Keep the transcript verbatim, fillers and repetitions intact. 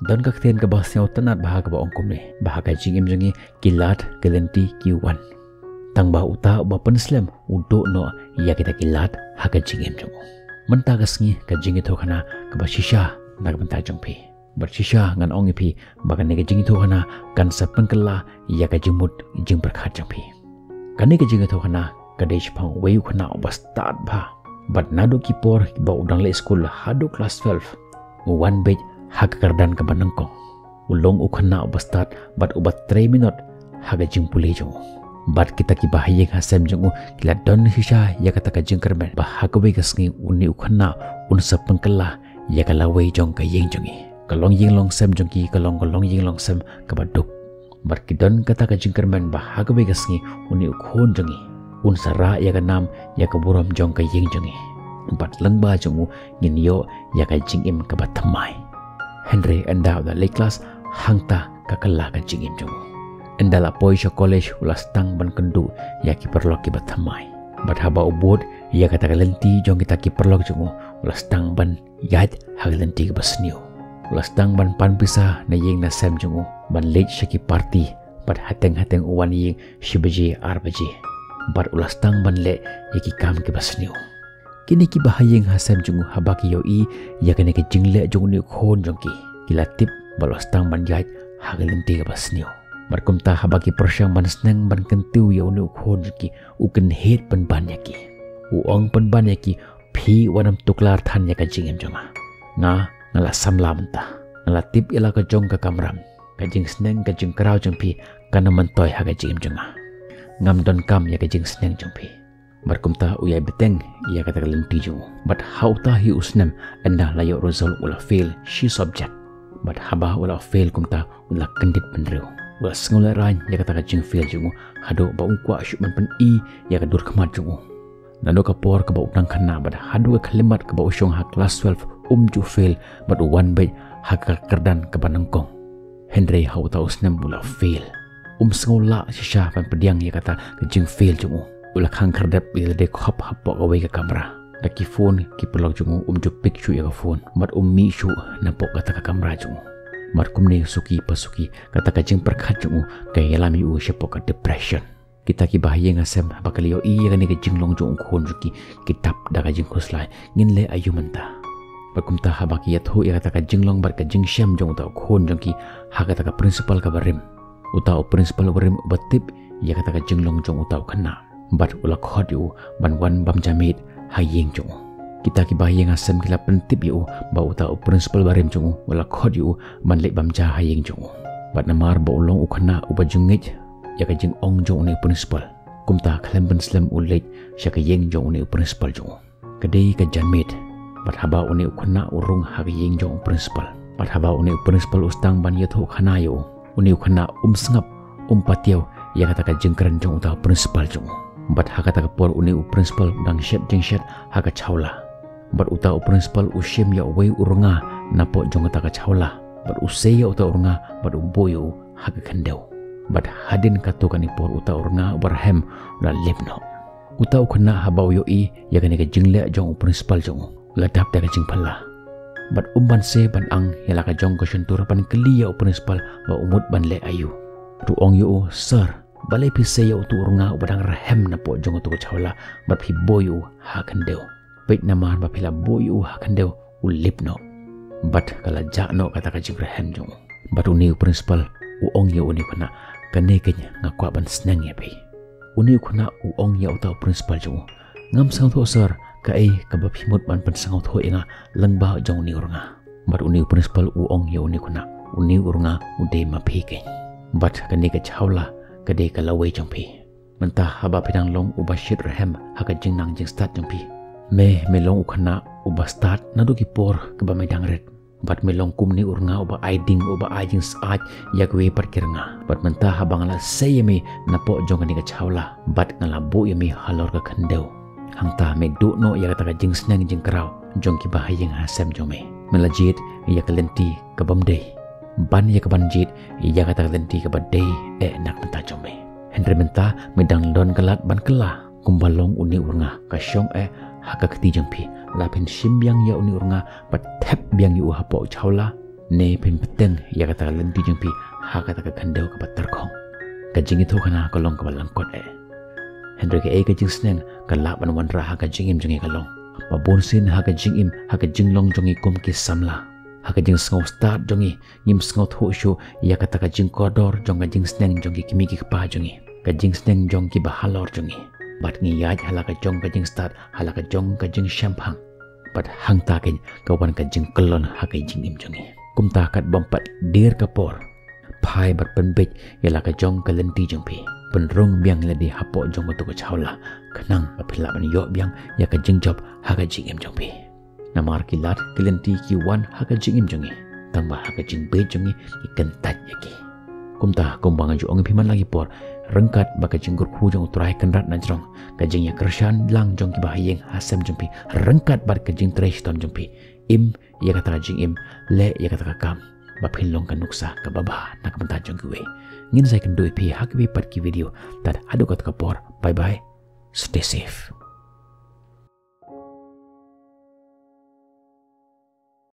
Don ka ktien kaba sngewtynnad bha kaba ong kumne, ba ha ka jingim jong ngi ki lad ki lynti ki wan. Tang ba uta uba pynslem u duh noh ïa kita ki lad ha ka jingim jong u. Mynta ka sngi ka jingïathuhkhana kaba shisha na ka bynta jong phi. Bad shisha ngan ong ïa phi ba kane ka jingïathuhkhana kan sa pynkylla ïa ka jingmut jingpyrkhat jong phi. Kane ka jingïathuhkhana ka dei shaphang uwei u khynnah uba stad bha. Bad naduh ki por kiba u dang leh skul haduh klas twelve, u wan beit ha ka kyrdan kaba nyngkong. U long u khynnah uba stad bad uba trei minot ha ka jingpule jong u. Bad kita kiba ha ïing ha sem jong u ki la don shisha ïa kata ka jingkyrmen ba ha kawei ka sngi une u khynnah un sa pynkylla ïa ka lawei jong ka ïing jong ngi. Ka longïing longsem jong ki ka long ka longïing longsem kaba duk. Bad ki don kata ka jingkyrmen ba ha kawei ka sngi une u khun jong ngi un sa rah ïa ka nam ïa ka burom jong ka ïing jong ngi. Bad lyngba jong u ngin ïoh ïa ka jingim kaba thymmai. Hynrei ynda u la leit klas, hangta ka kylla ka jingim jong u. Ynda la poi sha college u la sdang ban kynduh ïa ki paralok kiba thymmai. Bad haba u bud ïa kata ka lynti jong kita ki paralok jong u, u la sdang ban ïaid ha ka lynti kaba sniew. U la sdang ban pan pisa na ïing na sem jong u, ban leit sha ki party, bad hateng hateng u wan ïing shi baje ar baje. Bad u la sdang ban leh ïa ki kam kiba sniew. Kine kiba ha ïing ha sem jong u haba ki ïohi ïa kane ka jingleh jong une u khun jong ki, ki la tip ba u la sdang ban ïaid ha ka lynti kaba sniew. Bad kumta haba ki pyrshang ban sneng ban kyntiew ïa une u khun jong ki, u kynhied pynban ïa ki. U ong pynban ïa ki, phi wat nym tuklar than ïa ka jingim jong nga. Nga, nga la samla mynta. Nga la tip ïa la ka jong ka kamram. Ka jingsneng ka jingkraw jong phi kan ym myntoi ha ka jingim jong nga. Ngam donkam ïa ka jingsneng jong phi. Bad kumta u ïai bteng ïa kata ka lynti jong u. Bad ha uta hi u snem ynda la ïoh result u la fail shi subject. Bad haba u la fail kumta u la kyndit bynriew. U la sngewlehraiñ ïa kata ka jingfail jong u haduh ba um kwah shuh ban pyni ïa ka dur khmat jong u. Naduh ka por kaba u dang khynnah bad haduh ka khyllipmat kaba u shong ha klas twelve um ju fail bad u wan beit ha ka kyrdan kaba nyngkong. Hynrei ha uta u snem u la fail. Um sngew lah shisha ban pdiang ïa kata ka jingfail jong u. U la khang khyrdep ïa lade khop hapoh kawei ka kamra. Da ki phone ki paralok jong u um ju pick shuh ïa ka phone bad um mih shuh napoh kata ka kamra jong u. Bad kumne suki pa suki kata ka jingpyrkhat jong u ka ïalam ïa u shapoh ka depression. Kita kiba ha ïing ha sem haba ki la ïohi ïa kane ka jinglong jong u khun jong ki, ki dap da ka jingkhuslai, ngin leh aïu mynta. Bad kumta haba ki ïathuh ïa kata ka jinglong bad ka jingshem jong uta u khun jong ki ha kata ka principal kaba rim. Uta u principal uba rim uba tip ïa kata ka jinglong jong uta u khynnah. Bad u la khot ïa u ban wan bam ja miet ha ïing jong u. Kita kiba ha ïing ha sem ki la pyntip ïa u ba uta u principal ba rim jong u u la khot ïa u ban leit bam ja ha ïing jong u. Bad namar ba u long u khynnah uba ju ngeit ïa ka jingong jong une u principal, kumta khlem ban slem u leit sha ka ïing jong une u principal jong u. Ka dei ka janmiet. Bad haba une u khynnah u rung ha ka ïing jong u principal, bad haba une u principal u sdang ban ïathuh khana ïa u, une u khynnah um sngap, um patiaw ïa kata ka jingkren jong uta u principal jong u. Bad ha kata ka por une u principal u dang shet jingshet ha ka chawla. Bad uta u principal u shim ïa uwei u rnga napoh jong kata ka chawla, bad u sei ïa uta u rnga bad u buh ïa u ha ka khyndew. Bad hadien katto katne por uta u rnga uba rhem u la lip noh. Uta u khynnah haba u ïohi ïa kane ka jingleh jong u principal jong u, u la dap da ka jingphylla. Bad um banse ban ang ïa la ka jong ka shyntur ban kylli ïa u principal ba u mut ban leh aïu. Bad u ong ïa u, "Sir, balei phi sei ïa utu u rnga uba dang rhem napoh jong utu u chawla bad phi buh ïa u ha khyndew? Peit namar ba phi la buh ïa u ha khyndew u lip noh." Bad ka la jah noh kata ka jingrhem jong u. Bad une u principal u ong ïa une u khynnah, "Kane keiñ nga kwah ban sneng ïa phi." Une u khynnah u ong ïa uta u principal jong u, "Ngam sngewthuh sir, kaei kaba phi mut ban pynsngewthuh ïa nga lyngba jong une u rnga?" Bad une u principal u ong ïa une u khynnah, "Une u rnga u dei ma phi keiñ. Bad kane ka chawla ka dei ka lawei jong phi. Mynta haba phi dang long uba shit rhem ha ka jingnang jingstad jong phi, me, me long u khynnah uba stad naduh ki por kaba me dang rit. Bad me long kum une u rnga uba ai ding, uba ai jingsyaid ïa kiwei pat ki rnga. Bad mynta haba nga la sei ïa me napoh jong kane ka chawla, bad nga la buh ïa me halor ka khyndew, hangta me duh noh ïa kata ka jingsneng jingkraw jong kiba ha ïing ha sem jong me. Me la jied ïa ka lynti ka bym dei, ban ïa kaban jied ïa kata ka lynti kaba dei eh na ka bynta jong me. Hynrei mynta me dang don ka lad ban kylla kumba long une u rnga, ka shong eh ha ka kti jong phi. La phin shim biang ïa une u rnga bad thep biang ïa u hapoh chawla, Ne phin bteng ïa kata ka lynti jong phi ha kata ka khyndew kaba tyrkhong. Ka jingïathuhkhana ka long kaba lyngkot eh. Hynrei kaei ka jingsneng ka lah ban wanrah ha ka jingim jong ngi ka long ba bunsien ha ka jingim, ha ka jinglong jong ngi kum ki samla, ha ka jingsngew stad jong ngi, ngim sngewthuh shuh ïa kata ka jingkordor jong ka jingsneng jong ki kmie ki kpa jong ngi, ka jingsneng jong kiba halor jong ngi. Bad ngi ïaid ha la ka jong ka jingstad, ha la ka jong ka jingshemphang. Bad hangta keiñ ka wan ka jingkyllon ha ka jingim jong ngi. Kumta katba ym pat dier ka por, phai bad pynbeit ïa la ka jong ka lynti jong phi. Pynrung biang lade hapoh jong katu ka jhawla khnang ba phin lah ban ïoh biang ïa ka jingjop ha ka jingim jong phi. Namar ki lad ki lynti ki wan ha ka jingim jong ngi, tangba ha ka jingbeit jong ngi ki kyntait ïa ki. Kumta kumba nga ju ong ïa phi man la ki por, ryngkat bad ka jingkyrkhu jong U Trai Kynrad na jrong, ka jingïakyrshan lang jong kiba ha ïing ha sem jong phi, ryngkat bad ka jingtrei shitom jong phi, im ïa kata ka jingim, leh ïa kata ka kam, ba phin long ka nuksa kaba bha na ka bynta jong kiwei. Ngin sa ïakynduh ïa phi ha kiwei pat ki video. Tad haduh kata ka por, bye bye, stay safe.